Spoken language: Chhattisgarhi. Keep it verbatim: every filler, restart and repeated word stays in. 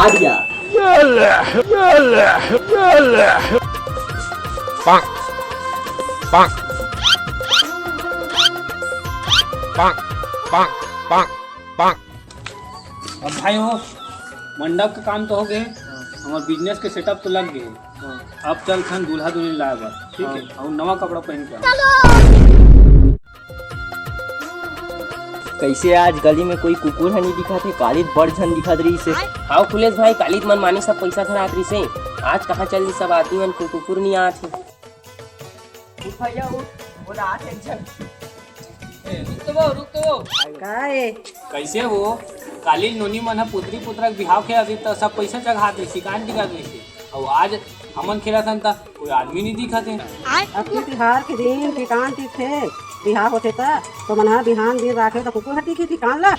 आ गया। अब भाई हो, मंडप के काम तो हो गए, हमार बिजनेस के सेटअप तो लग गए। अब चल थन दूल्हा दुल्हन लाए बर, ठीक है? हाँ। और नवा कपड़ा पहन के आओ। कैसे आज गली में कोई कुकुर ह नहीं दिखत हे? काली बड़ झन दिखत रही से। हाँ कुलेश भाई, काली मनमानी सब पैसा धरात रही से। आज कहाँ चल दी सब आदमी मन, कोई कुकुर नहीं आत हे। उठ भैया उठ, बोला आत हे एक झन। ए, रुक तो वो, रुक तो वो। का ए? कैसे वो? काली नोनी मन ह पुतरी पुतरा के बिहाव खेलत रही त सब पैसा चघात रही, सिकान दिखत रही से। और आज हमन खेलत हन त कोई आदमी नहीं दिखत हे। अब के तिहार के दिन ठिकान टिकथे, बिहाव होथे त, तो मन ह बिहान दिन राखे त कुकुर ह टिकी ठिकान ला।